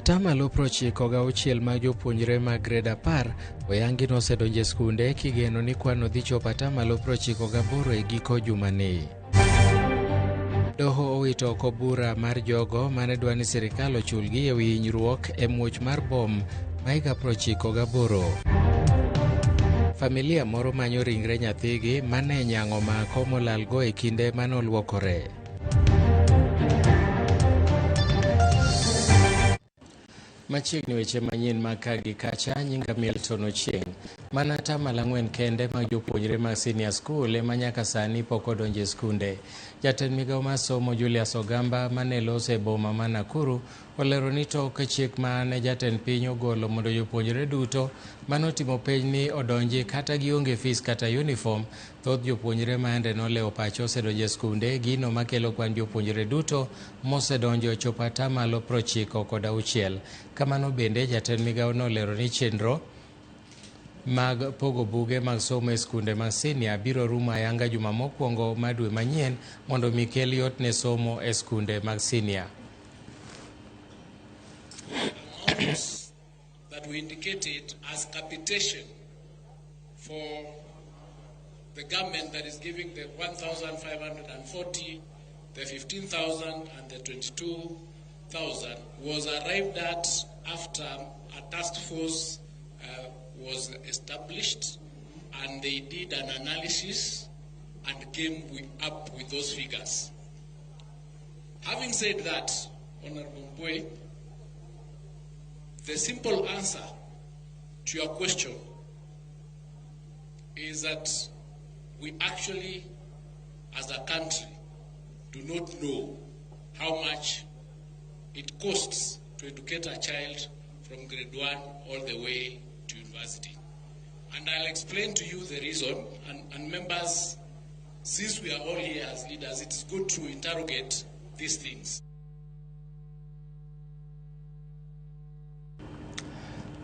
Atamalo 96 mag jopuonjre mag grade 10 oyangi nosedonjo e skunde kigeno ni kwano dhi chopo atamalo 98 e giko jumani. Doho owito oko bura mar jogo mane dwa ni sirikal ochulgi e wi hinyruok e muoch mar bom ma higa 98. Familia moro manyo ringre nyathigi mane nyang' omako molalgo e kinde mane oluokore. Machiegni weche manyien mag ka gi kacha, nyinga Milton Ochieng'. Mana atamalo 4 kende mag jopuonjre mag senior school ema nyaka sani pok odonjo e skunde. Jatend migawo mar somo Julius Ogamba mane loso e boma ma Nakuru olero ni tok chik mane jatend piny ogolo mondo jopuonjre duto manotimo penj ni odonji kata gionge fees kata uniform, thoth jopuonjre ma yande nolewo pacho osedonjo e skunde, gino makelo kwan jopuonjre duto mosedonjo ochopo atamalo 96. Kamano bende jatend migawo nolero ni chenro mag pogo buge mag somo e skunde mag senior biro rumo ayanga juma mokwongo mar dwe manyien mondo mi kel yot ne somo e skunde mag senior. That we indicated as capitation for the government that is giving the 1,540, the 15,000 and the 22,000 was arrived at after a task force was established, and they did an analysis and came up with those figures. Having said that, Honorable Mbwe, the simple answer to your question is that we actually, as a country, do not know how much it costs to educate a child from grade 1 all the way to university. And I'll explain to you the reason, and members, since we are all here as leaders, it's good to interrogate these things.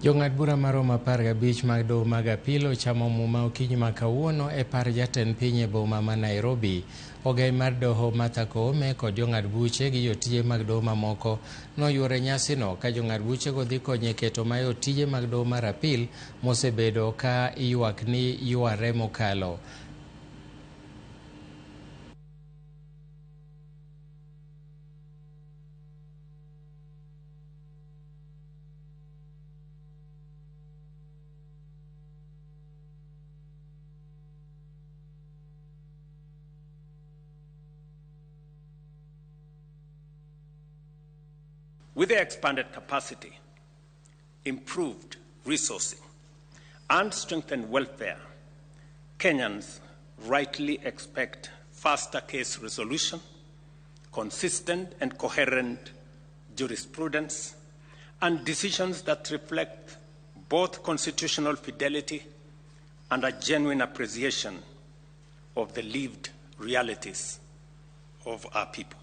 Jong'ad bura maromo 15 mag doho mag apil ochamo muma okinyi ma kawuono e par jatend piny e boma ma Nairobi. Ogai mar doho Martha Koome kod jong'ad buche gi jotije mag doho mamoko noyuoro e nyasino ka jong'ad buchego dhi konyo e keto mayot tije mag doho mar apil mosebedo ka ywak ni yware mokalo. With the expanded capacity, improved resourcing, and strengthened welfare, Kenyans rightly expect faster case resolution, consistent and coherent jurisprudence, and decisions that reflect both constitutional fidelity and a genuine appreciation of the lived realities of our people.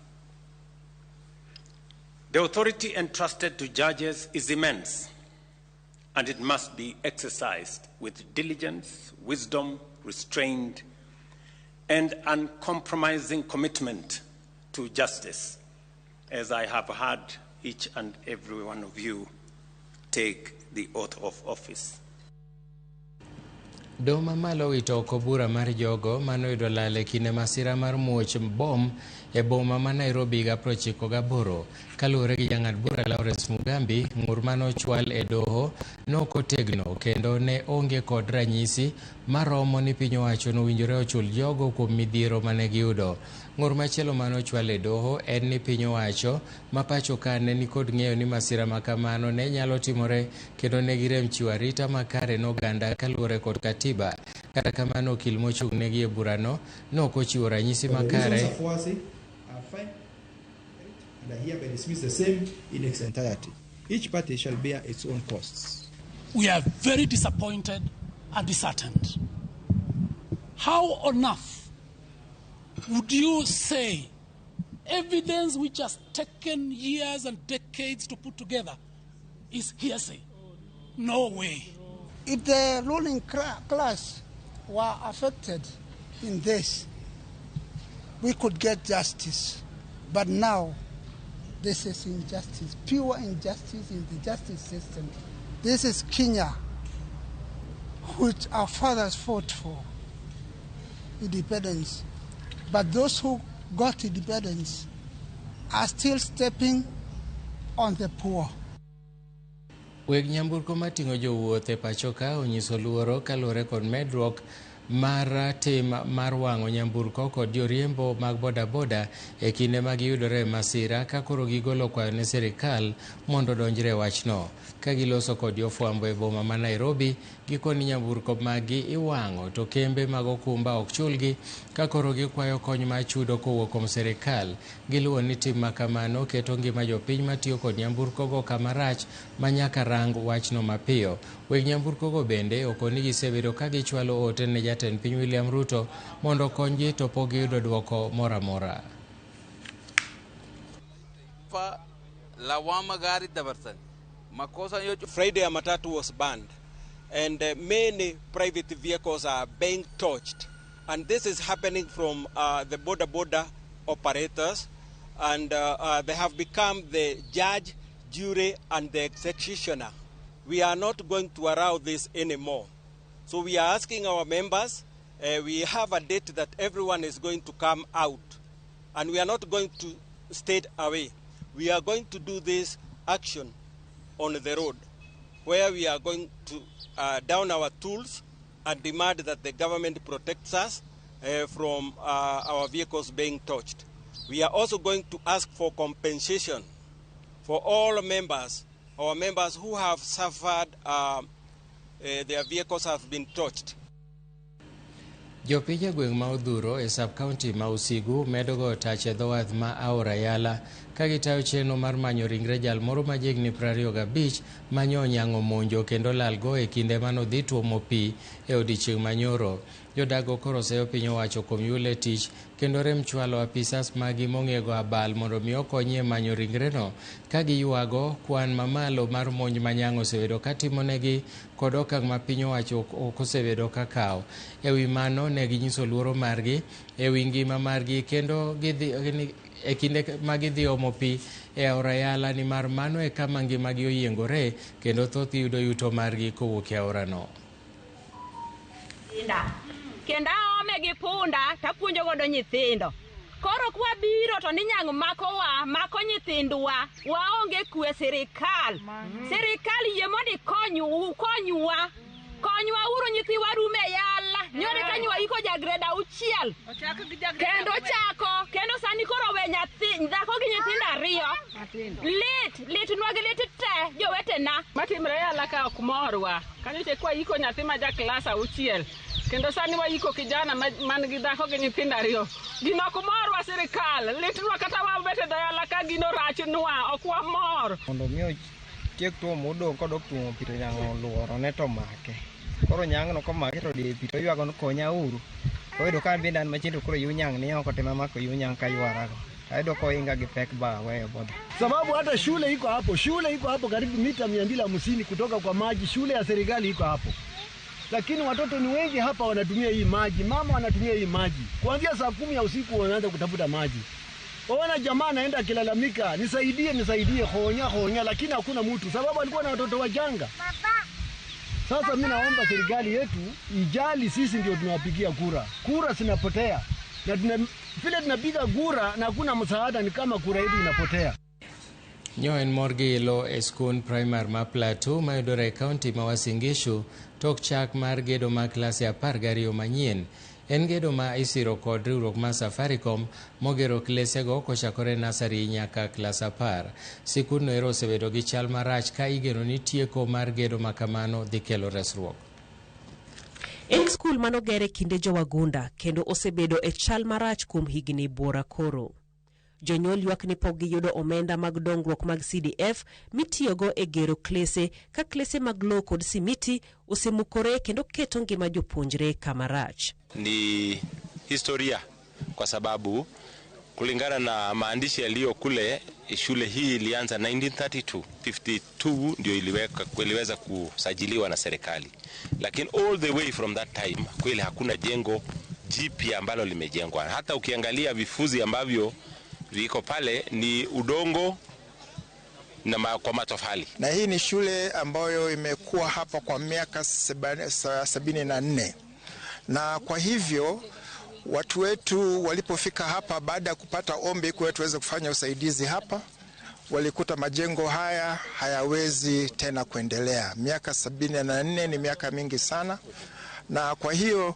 The authority entrusted to judges is immense, and it must be exercised with diligence, wisdom, restraint, and uncompromising commitment to justice, as I have had each and every one of you take the oath of office. Doho mamalo owito oko bura mar jogo manoyudo lal e kinde masira mar muoch bom e boma ma Nairobi higa 98. Kaluwore gi jang'ad bura Lawrence Mugambi, ng'ur manochwal e doho nok otegno kendo ne onge kod ranyisi maromo ni piny owacho nowinjore ochul jogo kuom midhiero mane giyudo. Ng'ur machielo manochwal e doho en ni piny owacho ma pacho ka ne nikod ng'eyo ni masira ma kamano ne nyalo timore kendo ne girem chiwo arita makare ne oganda kaluwore kod katiba. Kata kamano okil mochung' negi e burano nok ochiwo ranyisi makare. And I hereby dismiss the same in its entirety. Each party shall bear its own costs. We are very disappointed and disheartened. How on earth would you say evidence which has taken years and decades to put together is hearsay? No way. If the ruling class were affected in this, we could get justice. But now, This is injustice, pure injustice in the justice system. This is Kenya, which our fathers fought for independence. But those who got independence are still stepping on the poor. Weg nyamburko mating'o jowuoth e pacho ka onyiso luoro kaluwore kod medruok mar tim mar wang'o nyamburko kod joriembo mag bodaboda e kinde ma giyudore e masira ka koro gigolo kwayo ne sirikal mondo odonjre e wachno. Ka giloso kod jofwambo e boma ma Nairobi, gikoni nyamburko maggi iwang'o to kembe mag okumba ok chulgi ka koro gikwayo kony mar chudo kowuok kuom sirikal. Giluwo ni tim ma kamano keto ngima jopiny matiyo kod nyamburkogo kama rach ma nyaka rang wachno mapiyo. Weg nyamburkogo bende okoni gisebedo ka gichwalo ote ne jatend piny William Ruto mondo okonygi to pok giyudo dwoko moro amora. Friday a matatu was banned, and many private vehicles are being torched, and this is happening from the border operators, and they have become the judge, jury, and the executioner. We are not going to allow this anymore. So we are asking our members, we have a date that everyone is going to come out, and we are not going to stay away. We are going to do this action on the road, where we are going to down our tools and demand that the government protects us from our vehicles being touched. We are also going to ask for compensation for all members, our members who have suffered, their vehicles have been touched. Jopiny e gweng' ma Odhuro e sub-county ma Usigu medo goyo tach e dho wath ma Aora Yala ka gitayo chenro mar manyo ringre jal moro ma jahigni 25 ma nyo onyang'o monjo kendo lalgo e kinde manodhi tuomo pi e odiechieng' manyoro. Jodago koro oseyo piny owacho kuom yule tich kendo rem chwalo apisas magi mong'ego abal mondo mi okonyi e manyo ringreno ka giywago kwan mamalo mar monj ma nyang' osebedo katimonegi kod okang' ma piny owacho ok osebedo ka kawo. E wi mano ne ginyiso luoro margi e wi ngima margi kendo gidhi e kinde ma gidhi omo pi e aora Yala nimar mano e kama ngimagi oyiengore kendo thoth yudo yuto margi kowuok e aorano. Kendo aome gi punda tapuonjo godo nyithindo. Koro kwabiro to ni nyang' makowa, mako nyithindwa, waonge kwe sirikal. Sirikal yie mondo ikonywa. Konywa uru nyithiwa rume yala. Nyore kanyo iko ja grade 6. Kendo chako, kendo sani koro we nyathi, dhako gi nyithindo ariyo. Lit nwa gi lit te jowetena. Matimre yala ka ok morwa. Kanyo kwa iko nyathi ma ja klas 6. Kendo sani waiko kijana man gi dhako gi nyithindo ariyo. Gino ok morwa sirikal. Litnwa kata wabet e dho yala ka gino rachnwa, ok wamor. Mondo mi otiek tuo modong' kodok tuomo pi to nyang' oluoro to make. Koro nyang'no komake to die pi to ywago ni konya uru. Oyudo ka an bende an machiegni to koro yu nyang' ni oko tema mako yu nyang' kaywarago. Ayudo koinga gi pek ba aweyo boda. Sababu hata shule iko hapo, shule iko hapo karibu mita 250 kutoka kwa maji, shule ya serikali iko hapo. Lakini watoto ni wengi hapa wanatumia hii maji, mama wanatumia hii maji. Kuanzia saa 10 ya usiku wanaanza kutafuta maji. Ona jamaa anaenda akilalamika, nisaidie, nisaidie, honya honya, lakini hakuna mtu sababu alikuwa na watoto wachanga. Sasa mimi naomba serikali yetu ijali, sisi ndio tunawapigia kura. Kura zinapotea. Na vile tunapiga kura na hakuna msaada, ni kama kura yetu inapotea. Nyo en mor gi ilo e skund primar ma Plateau mayudore e kaunti ma Uasin Gishu tok chak mar gedo mar klase 12 manyien. En gedo ma isiro kod riwruok mar Safaricom mogero klesego kochakore nasari nyaka klas 10. Sikundno ero osebedo gi chal marach ka igeno ni tieko mar gedo ma kamano dhi kelo resruok. En skul manogere kinde jowagunda kendo osebedo e chal marach kuom higni buora koro. Jonyuol ywak ni pok giyudo omenda mag dongruok mag CDF mitiyogo e gero klese ka klese mag lowo kod simiti osemukore kendo keto ngima jopuonjre kama rach. Ni historia kwa sababu kulingana na maandishi yaliyo kule, shule hii ilianza 1932, 52 ndio iliweza kusajiliwa na serikali. Lakini all the way from that time kweli hakuna jengo jipya ambalo limejengwa. Hata ukiangalia vifuzi ambavyo viko pale ni udongo na kwa matofali. Na hii ni shule ambayo imekuwa hapa kwa miaka 74, na kwa hivyo watu wetu walipofika hapa baada ya kupata ombi kwa tuweze kufanya usaidizi hapa, walikuta majengo haya hayawezi tena kuendelea. Miaka 74 ni miaka mingi sana, na kwa hiyo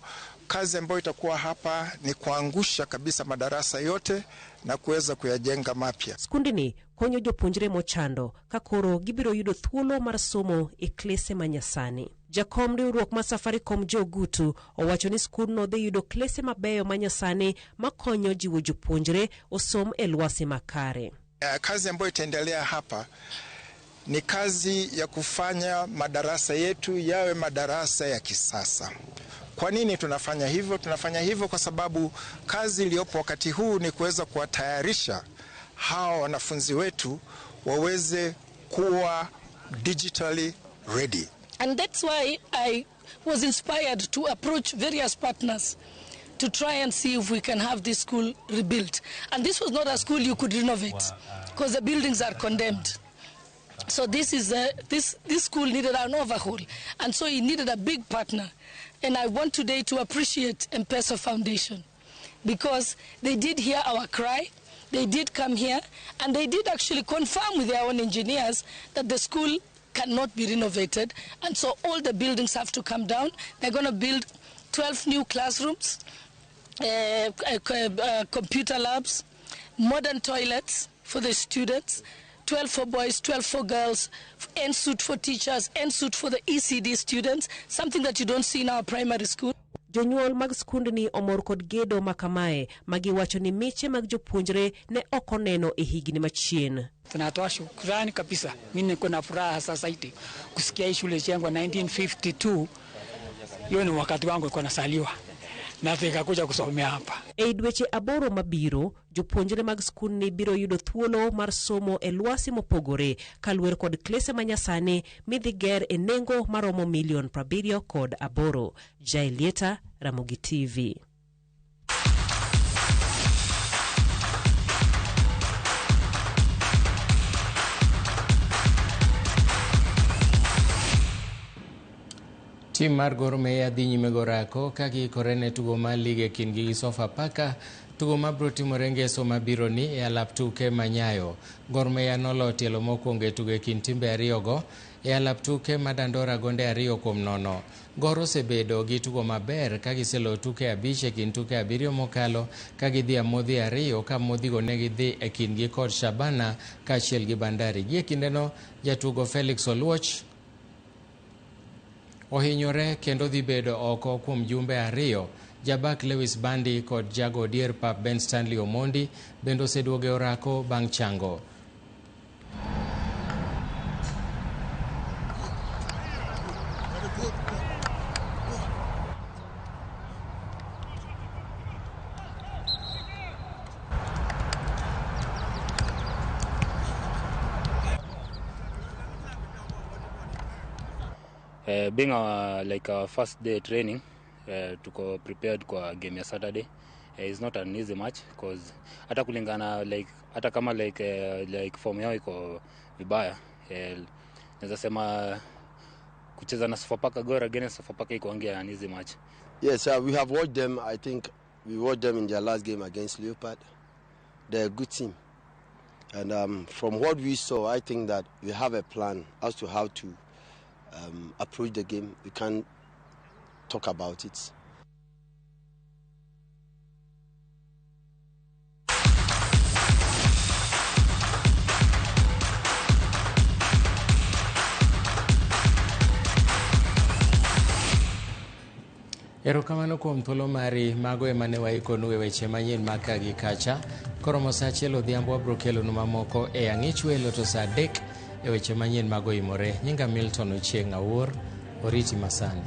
kazi ambayo itakuwa hapa ni kuangusha kabisa madarasa yote na kuweza kuyajenga mapya. Skundni konyo jopuonjre mochando ka koro gibiro yudo thuolo mar somo e klese manyasani. Jakom riwruok mar Safaricom Joe Gutu owacho ni skundno dhi yudo klese mabeyo manyasani makonyo jiwo jopuonjre osom e lwasi makare. Kazi ambayo itaendelea hapa ni kazi ya kufanya madarasa yetu yawe madarasa ya kisasa. Kwa nini tunafanya hivyo? Tunafanya hivyo kwa sababu kazi iliyopo wakati huu ni kuweza kuwatayarisha hawa wanafunzi wetu waweze kuwa digitally ready. And that's why I was inspired to approach various partners to try and see if we can have this school rebuilt. And this was not a school you could renovate because the buildings are condemned. So this school needed an overhaul, and so it needed a big partner. And I want today to appreciate M-Pesa Foundation because they did hear our cry, they did come here, and they did actually confirm with their own engineers that the school cannot be renovated, and so all the buildings have to come down. They're going to build 12 new classrooms, computer labs, modern toilets for the students, 12 for boys, 12 for girls, en-suite for teachers, en-suite for the ECD students, something that you don't see in our primary school. Jonyuol mag skundni omor kod gedo makamae magiwacho ni miche mag jopuonjre ne ok oneno e higni machien. Tunatoa shukrani kabisa. Mimi niko na furaha sasa hivi kusikia hii shule jengwa 1952. Hiyo ni wakati wangu nilikuwa nasaliwa na nikakuja kusomea hapa. E dweche 8 mabiro, jopuonjre mag skundni biro yudo thuolo mar somo e lwasi mopogore kaluwore kod klese manyasani midhi ger e nengo maromo milion 78. Jaelieta, Ramogi TV. Tim mar Gor Mahia dhi nyime gorako ka giikore ne tugo mar lig e kindgi gi Sofapaka, tugo mabiro timore ngeso mabiro ni e alap tuke ma Nyayo. Gor Mahia nolo tielo mokwongo e tugo e kind timbe ariyogo e alap tuke ma Dandora gonde 2-0. Gor osebedo gi tugo maber ka giselo tuke 5 e kind tuke 7 mokalo ka gidhi amodhi 2 ka modhigo ne gidhi e kindgi kod Shabana kaachiel gi Bandari. Gie kindeno jatugo Felix Oluoch ohinyore kendo dhi bedo oko kuom jumbe 2. Jabak Lewis Bandi kod jago dier pap Ben Stanley Omondi bende oseduogo e orako bang' chango. Being our first day training, tuko prepared kwa game ya Saturday. It's not an easy match because hata kulingana like hata kama like form yao iko vibaya, naweza sema kucheza na Sofapaka, Gor against Sofapaka iko an easy match. Yes, we have watched them. I think we watched them in their last game against Leopard. They're a good team, and from what we saw, I think that we have a plan as to how to approach the game. We can talk about it. Erokamano kuom thuolo mari. Mago ema ne waikonu e weche manyien mag ka gi kacha. Koromo saa 1 odhiambo wabiro kelonu mamoko e ang'ich welo to saa 3 e weche manyien mago imore. Nyinga Milton Ochieng' Awuor, oriti masani.